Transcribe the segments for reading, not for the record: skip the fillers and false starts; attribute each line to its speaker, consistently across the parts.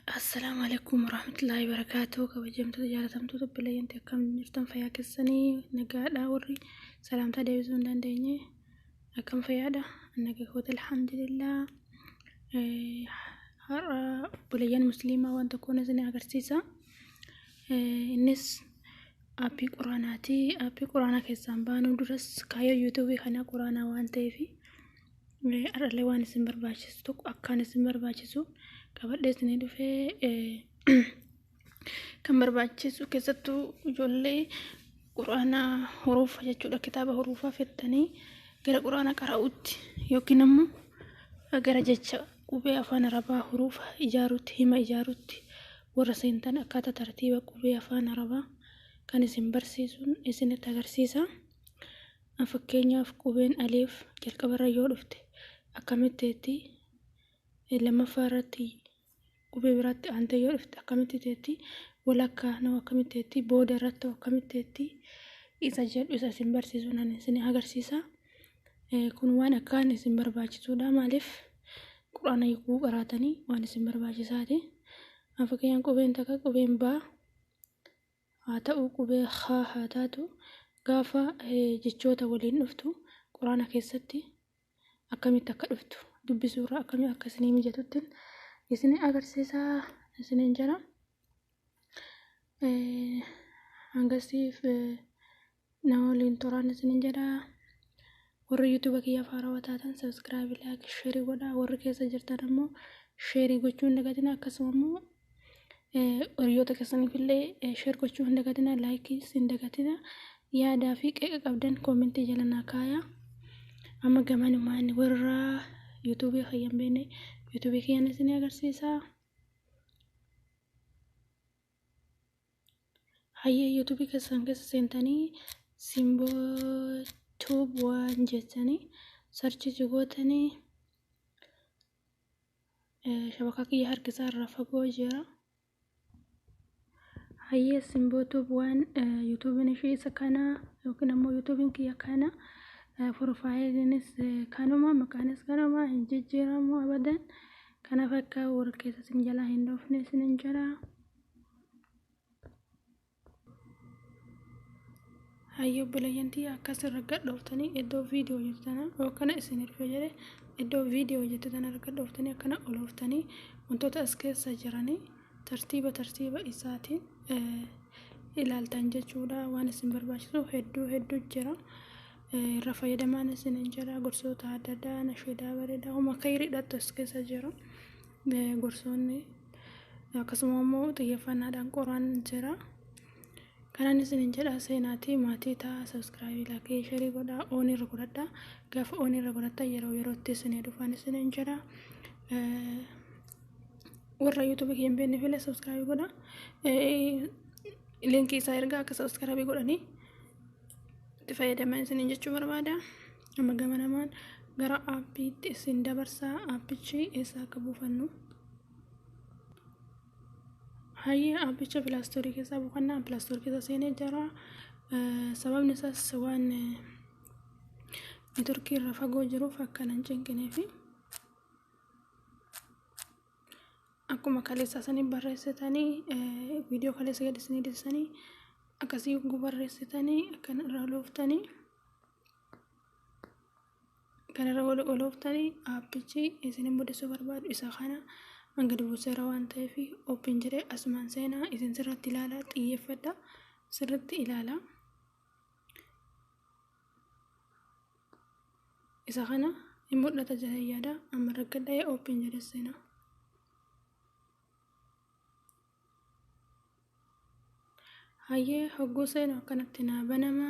Speaker 1: Assalaamu alaikum warahmatullaahi wabarakaatuh. Kabajamtoota jaalatamtoota obboleeyyanti, akkam jirtan? Fayyaa keessanii? Nagaadha? Warri salaamtaa deebisuu hin dandeenye, akkam fayyaadha? Nagaa koota, alhamdulillah. Har'a obboleeyyan musliimaa waan tokkoon isin agarsiisa. Innis aappii quraanaati. Aappii quraanaa keessaan baanuu duras kaayyoo yuutuubii kana quraanaa waan ta'eef, har'allee waan isin barbaachisu tokko akkaan isin barbaachisu qabadhee isinii dhufee. Kan barbaachisu keessattuu ijoollee quraanaa huruufa jechuudha, kitaaba huruufaa fettanii gara quraana qara'uutti yookiin ammoo gara jecha qubee afaan arabaa huruufa ijaaruutti, hima ijaaruutti warra seentan, akkaataa tartiiba qubee afaan arabaa kan isin barsiisuun isinitti agarsiisa. Fakkeenyaaf, qubeen aliif jalqabarra yoo dhufte akkamitti teetti? Lammaffaa irratti qubee biraatti aantee yoo dhufte akkamitti teetti? Walakkaa nama akkamitti teetti? Booda irratti akkamitti teetti? Isa jedhu isa isin barsiisuun ani isin agarsiisa. Kun waan akkaan isin barbaachisuudha. Maaliif? Quraana yogguu qaraatanii waan isin barbaachisaati. Fakkeenyaaf, qubeen takka, qubeen baa haa ta'u, qubee haa haa taatu, gaafa jechoota waliin dhuftu quraana keessatti akkamitti akka dhuftu dubbisuurra akkamii akka isinii mijatutti isin agarsiisaa isiniin jira. Hangasiif nama waliin turaan isiniin jedha. Warri yuutuuba kiyyaaf haarawaa taatan subscribe, like, share godhaa. Warri keessa jirtan ammoo share gochuu hin dagatina. Akkasuma immoo hiriyoota keessaniif illee share gochuu hin dagatina. Like hin dagatina. Yaadaa fi qeeqa qabdan comment jala naa kaayaa. Amma gamanumaan warra yuutuubii kiyya hin beekne yuutuubii kiyyan isinii agarsiisa. Hayyee, yuutuubii keessan keessa seentanii Simboo Tube waan jettanii search gootanii, shabakaa kiyya harkisaa irraa fagoo jira. Hayyee, Simboo Tube waan yuutuubiin ishee isa kana yookiin ammoo yuutuubiin kiyya kana, profileiinis kanuma, maqaanis kanuma, hin jijjiiramu abadan. Kanaaf akka warra keessa isin jalaa hin dhoofne isinin jira. Hayyee, obboleeyyan tiyya, akkas irra gadhooftanii iddoo viidiyoo jettu tana yookaan isin dhufe jedhe, iddoo viidiyoo jettu tana irra gadhooftanii akkana olooftanii wantoota as keessa jiranii tartiiba tartiiba isaatiin ilaaltan jechuudha. Waan isin barbaachisu hedduu hedduu jira. Irra fayyadamaan isin jira. Gorsoota adda addaa, nasheedaa bareedaa, homa kayriidhaatu as keessa jira. Gorsoonni akkasuma immoo xiyyeeffannaadhaan qoraan jira. Kanaan isin jedha, seenaatii maatii ta'a, subscribe, like, share godhaa, on irra godhadhaa. Gaafa on irra godhattan yeroo yerootti isin dhufan isin jedha. Warra yuutuubii kiyya hin beekne illee subscribe godha. Linkii isaa ergaa akka subscribe godhanii itti fayyadaman isiniin jechuu barbaada. Amma gama namaan gara aappiitti isin dabarsaa, aappichi eessa akka buufannu. Hayyee, aappicha Play Store keessaa buufannaa. Play Store keessa seenee jira. Sababni isaas waan networkii irra fagoo jiruuf akka nan cinqinee fi akkuma kaleessaa sanii barreessitanii, viidiyoo kaleessa gadi isinii dhiisanii akkasii yogguu barreessitanii akkana irra olooftanii, kanarra olooftanii aappichi isin mul'isuu barbaadu isa kana hanga buuseera waan ta'eef open jedhee asumaan seenaa. Isin sirratti ilaalaa, xiyyeeffadha, sirritti ilaalaa. Isa kana hin mul'ata jedhee yaada. Amma raggadhee open jedhee seenaa. Hayyee, hogguu seenu akkanatti naa banama.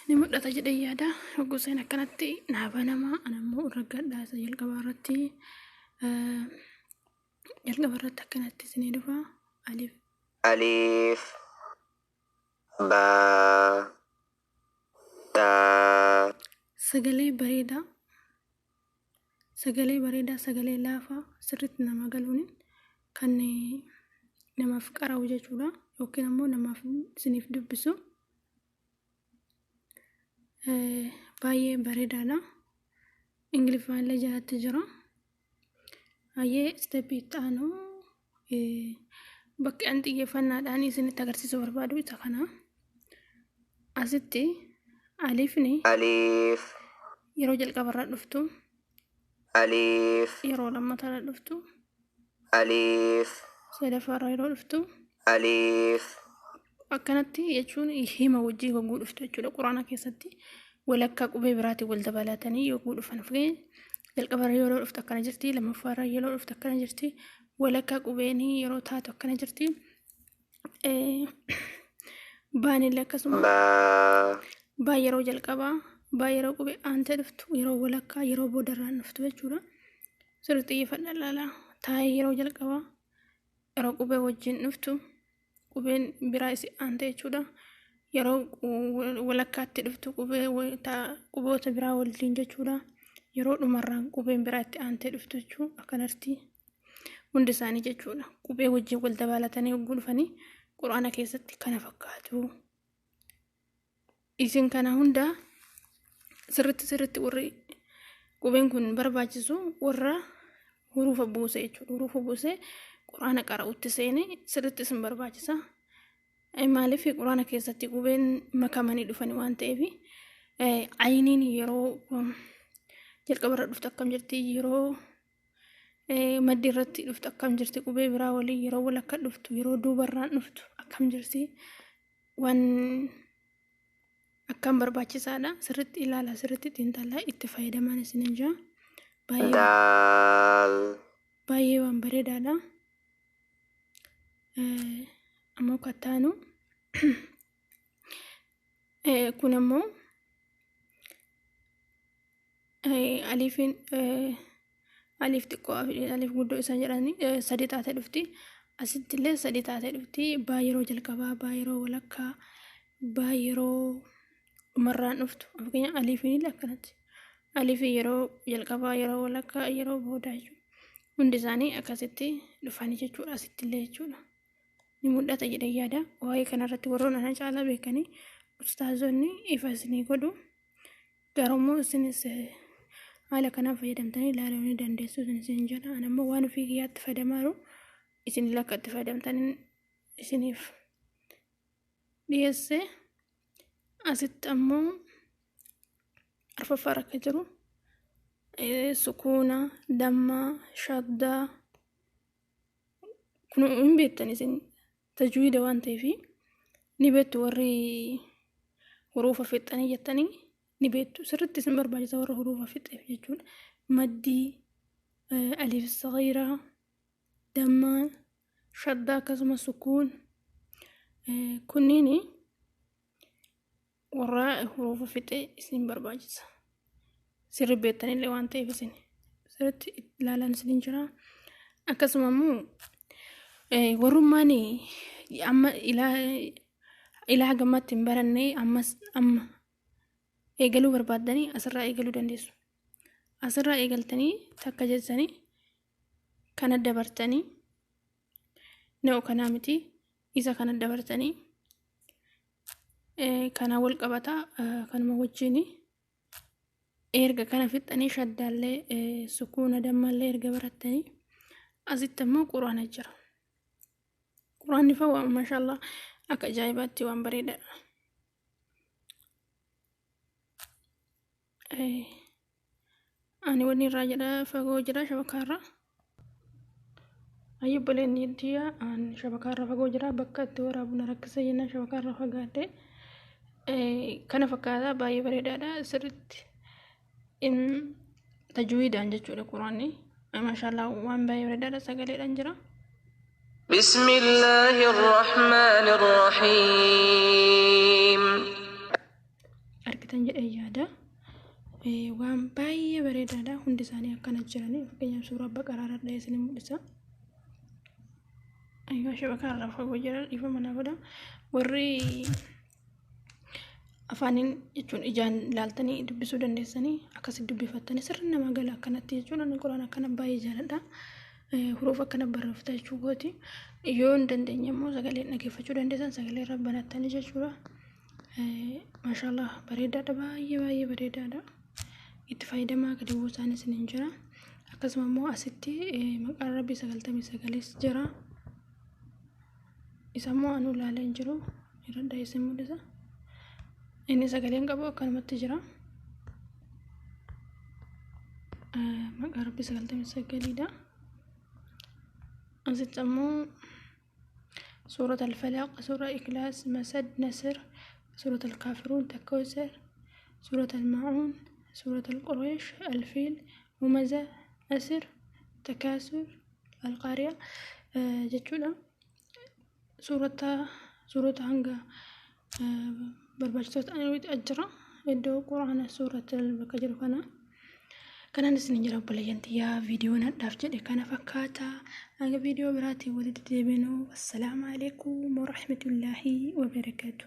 Speaker 1: Ni mul'ata jedhee yaada. Hogguu seenu akkanatti naa banama. Ana immoo raggadhaa isa jalqabaa irratti, jalqaba irratti akkanatti isinii dhufa. Alif.
Speaker 2: ألف باء تاء.
Speaker 1: Sagalee bareedaa, sagalee bareedaa, sagalee laafaa sirriitti nama galuun kan namaaf qara'u jechuudha, yookiin ammoo namaaf isiniif dubbisu. Baay'ee bareedaadha. Ingiliffaan illee jalatti jira. Hayyee, step itti aanu bakki an xiyyeeffannaadhaan isinitti agarsiisuu barbaadu isa kana. Asitti alifni
Speaker 2: أليف
Speaker 1: yeroo jalqabarra dhuftu,
Speaker 2: أليف
Speaker 1: yeroo lammatarra dhuftu,
Speaker 2: أليف
Speaker 1: sadaffaarra yeroo dhuftu,
Speaker 2: أليف
Speaker 1: akkanatti jechuun hima wajjii yogguu dhuftu jechuudha. Quraana keessatti walakkaa qubee biraatiin wal dabalatanii yogguu dhufan, fakkeenya jalqabarra yeroo dhuftu akkana jirti, lammaffaarra yeroo dhuftu akkana jirti, walakkaa qubeenii yeroo taatu akkana jirti. Baanillee akkasuma.
Speaker 2: باء
Speaker 1: Baa yeroo jalqabaa, baa yeroo qubee aantee dhuftu, yeroo walakkaa, yeroo boodarraan dhuftu jechuudha. Sirriitti xiyyeeffadhaa ilaalaa. Taa'ee yeroo jalqabaa yeroo qubee wajjin dhuftu, qubeen biraa isi aantee jechuudha. Yeroo walakkaatti dhuftu qubee quboota biraa waliin jechuudha. Yeroo dhumarraan qubeen biraa itti aantee dhuftu jechuudha. Akkanatti hundi isaanii jechuudha. Qubee wajjin wal dabalatanii yogguu dhufanii quraana keessatti kana fakkaatu. Isin kana hunda sirritti sirritti warri qubeen kun barbaachisu warra hurufa buuse jechuudha. Hurufa buuse quraana qara'utti seene sirritti isin barbaachisa. Maaliif quraana keessatti qubeen makamanii dhufanii waan ta'eef, ayiniin yeroo jalqabarra dhuftu akkam jirti, yeroo maddi irratti dhuftu akkam jirti, qubee biraa waliin yeroo walakka dhuftu, yeroo duubarraan dhuftu akkam jirti, waan akkam barbaachisaadha. Sirritti ilaala, sirritti xiinxalaa, itti fayyadamaan isin jira. Baay'ee
Speaker 2: دال
Speaker 1: baay'ee waan bareedaadha. Ammoo kattaanu kun ammoo aliifiin aliif xiqqoo, aliif guddoo isaan jedhanii sadi taatee dhufti. Asitti illee sadi taatee dhufti. Baa yeroo jalqabaa, baa yeroo walakkaa, baa yeroo dhumarraan dhuftu. Fakkeenya aliifiin illee akkanatti. Aliifiin yeroo jalqabaa, yeroo walakkaa, yeroo boodaa jechuudha. Hundi isaanii akkasitti dhufanii jechuudha. Asitti illee jechuudha. Ni mul'ata jedhee yaada. Waa'ee kanarratti warroon ana caalaa beekanii ustaazonni ifa isinii godhu. Garuu immoo isinis haala kanaan fayyadamtanii ilaaluu ni dandeessu isin jedha. Ani ammoo waan ofii kiyyaatti fayyadamaa jiru isin illee akka itti fayyadamtanii isiniif dhiyeesse. Asitti ammoo arfaffaa akka jiru sukuuna, dammaa, shaddaa kun hin beektan isin tajwiida waan ta'eef ni beektu. Warri hurufa fixxanii jettanii ni beektu, sirriitti isin barbaachisa warra hurufa fixxeef jechuudha. Maddii, aliif sagiiraa, dammaa, shaddaa akkasumas sukuun kunniin warra hurufa fixee isin barbaachisa. Sirri beektanillee waan ta'eef isin sirriitti ilaalaan isin jira. Akkasuma immoo warrummaan amma ilaa gammatti hin baranne, ammas amma eegaluu barbaaddanii asirraa eegaluu dandeessu. Asirraa eegaltanii takka jettanii kana dabartanii, na'u kanaa miti, isa kana dabartanii kana wal qabataa kanuma wajjini erga kana fixxanii shaddaallee sukuuna dammaallee erga barattanii asitti ammoo quraana jira. Quraanni fa waan maashaallah akka ajaa'ibaatti waan bareedaadha. Ani wanni irraa jedha fagoo jira shabakaarra. Ayyi obboleen tiyya, an shabakaarra fagoo jira, bakka itti waraabu na rakkisa jennaan shabakaarra fagaadhe. Kana fakkaata, baay'ee bareedaadha, sirriitti tajwiidaan jechuudha quraanni. Maashaallah waan baay'ee bareedaadha, sagaleedhaan jira.
Speaker 2: بسم الله الرحمن الرحيم
Speaker 1: Argitan jedhee yaada. Waan baay'ee bareedaadha. Hundi isaanii akkana jiranii. Fakkeenyaaf suuraa Baqaraa irra dhahee isin mul'isa. Ayyoo, shabakaa irraa fagoo jira, dhiifa manaa godha. Warri afaaniin jechuun ijaan ilaaltanii dubbisuu dandeessanii akkasitti dubbifattanii sirri nama gala akkanatti jechuun. Ani quraan akkana baay'ee jaaladha. Huruuf akkana barreeffata jechuu kooti. Yoo hin dandeenye immoo sagaleen dhaggeeffachuu dandeessan, sagalee irra banattanii jechuudha. Maashaallah bareedaadha, baay'ee baay'ee bareedaadha. Itti fayyadamaa gadi buusaan isiniin jira. Akkasuma immoo asitti maqaan Rabbii 99s jira. Isa immoo anuu ilaalee hin jiru. Irra isin mul'isa. Inni sagaleen qabu akkanumatti jira. Maqaa Rabbii 99dha. Asitti ammoo suurat al-Falaq, suura Iklaas, Masad, Nasr, suurat al-Kaafiruun, Takawsar, suurat al-Maa'uun, suurat al-Qureesh, Alfiil, Humaza, Asr, Takaasur, Alqaariyaa jechuudha. Suurata suurota hanga barbaachisoo ta'an jira. Iddoo quraana suurat bakka jiru kana. Kanaan isin jira obboleeyyan tiyyaa, viidiyoon hadhaaf jedhe kana fakkaata. Hanga viidiyoo biraatiin walitti deebinu, assalaamu alaikum warahmatullaahi wabarakaatu.